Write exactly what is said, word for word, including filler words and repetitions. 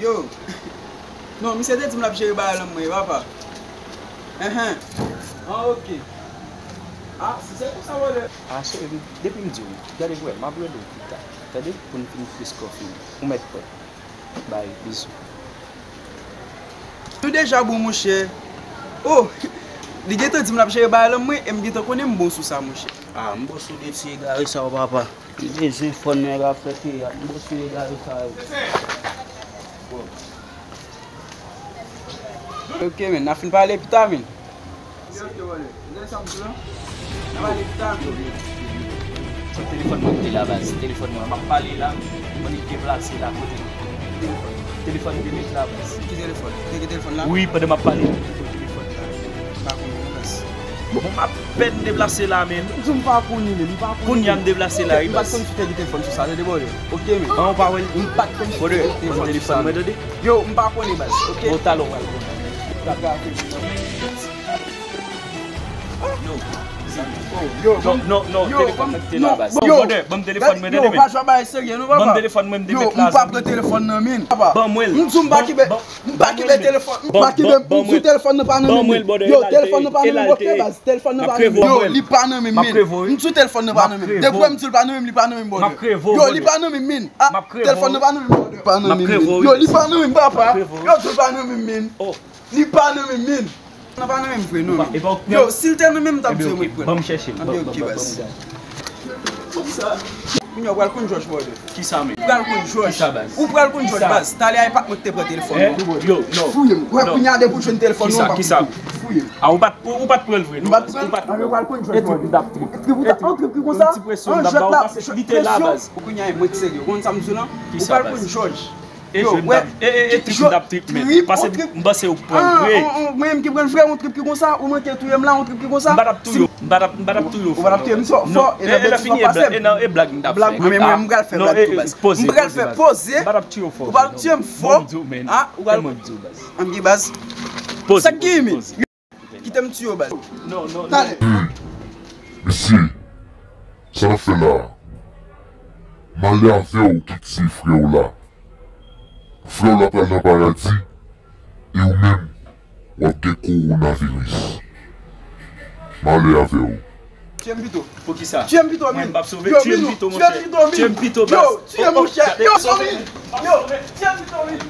Yo. Non, misye te di m l ap jere bagay lan mwen, papa. Enhen. An, oke. A, si se konsa, brother. A, se, depi m di w, gade frè, m ap rele w pita. Tande, pou n fin plis kòfi. Ou mèt pran. Bay, bizou. Nou deja bon, monchè. Oh, li gentan di m l ap jere bagay lan mwen, e m gentan konnen m bon sou sa, monchè. A, m bon sou de ti egare sa yo, papa. Li bezwen fò nèg ap fè teyat. M bon sou egare sa yo. Ok, men, n a fin pale pita, men. Ok, ok, brother. Lè sa m sou la. N a pale pita, men. Sou telefòn mwen te la, baz. Telefòn mwen, m ap pale la. Mwen li deplase la kote. Telefòn te met la, baz. Ki telefòn? Te gen telefòn la? Wi, pandan m ap pale, m te telefòn la. M pa konnen, baz. Bon, m apèn deplase la, men. M di w m pa konnen, men, m pa konnen. Kounye a m deplase la, wi, baz. M pa t konn si te gen telefòn sou sa, tande, brother. Ok, men. An, ou pa wè l? M pa t konn si te gen telefòn sou sa, men, tande. Yo, m pa konnen, baz, ok? Bon, talè w pral konnen. Yo, yo, non, non, non, yo, telefòn mwen te la, baz. Yo, brother, ban m telefòn mwen, tande, men. Yo, pa jwe bagay serye, non, papa. Ban m telefòn mwen, m te met la. Yo, m pa pran telefòn nan, men. Papa. Ban mwen l. M di w m pa kenbe, m pa kenbe telefòn, m pa kenbe, m di w telefòn nan pa nan men m. Yo, telefòn nan pa nan men m, ok, baz. Telefòn nan pa nan men m. Yo, li pa nan men m, men. M di w telefòn nan pa nan men m. Depi w wè m di w li pa nan men m, li pa nan men m, brother. Yo, li pa nan men m, men. A, telefòn nan pa nan men m, brother. Pa nan men m, men. Yo, li pa nan men m, papa. Yo, di w pa nan men m, men. Li pa nan men m, men. Nan pa nan men m vre, non, men. Yo, si l te nan men m, m t ap di yo mwen pran. Ban m chèche l. Anben, ok, baz. Kounye a, ou pral konn jòj, brother. Kisa, men? Ou pral konn jòj. Kisa, baz? Ou pral konn jòj, baz. Talè a, e pa t mwen ki te pran telefòn nan. Yo, non. Fouye m. Wè, kounye a, depi w jwenn telefòn nan, w p ap fouye m. Fouye m. A, ou pa t, ou pa t pran l vre, non, baz. Ou pa t pran l. Anben, ou pral konn jòj, brother. Trip ou ta, on trip ki konsa? Ti presyon, m t ap ba w pase li te la, baz. Kounye a, e mwen ki serye. Ou konn sa m di w lan? Ou pral konn jòj. Yo, wè, e, e, e, trip, trip, trip, men. Pase, m panse ou pran l vre. Mwen menm ki pran l vre, yon trip ki konsa, ou manke touye m la, yon trip ki konsa. M pa t ap touye w, m pa t ap, m pa t ap touye w, frè. Ou pa t ap touye m, sou fò, e lè fini, e nan, e blag m t ap fè. Blag, mwen, mwen, m pral fè blag tou, baz. M pral fè poze. M pa t ap touye w, frè. Ou pa t ap touye m, fò. A, ou pral. Ann gen baz. Sa k gen, men? Kite m tiye w, baz. Talè. Mesye, sa n ap fè la a? Malè avè w ki tiye frè w la. Frè w la pral nan paradi, e ou menm, w ap gen kowonaviris. Malè avè w. Tiye m pito. Poukisa? Tiye m pito, men. Mwen m p ap sove. Tiye m pito, monchè. Tiye m pito, baz. Yo, tiye m, monchè. Yo, tiye m pito, men.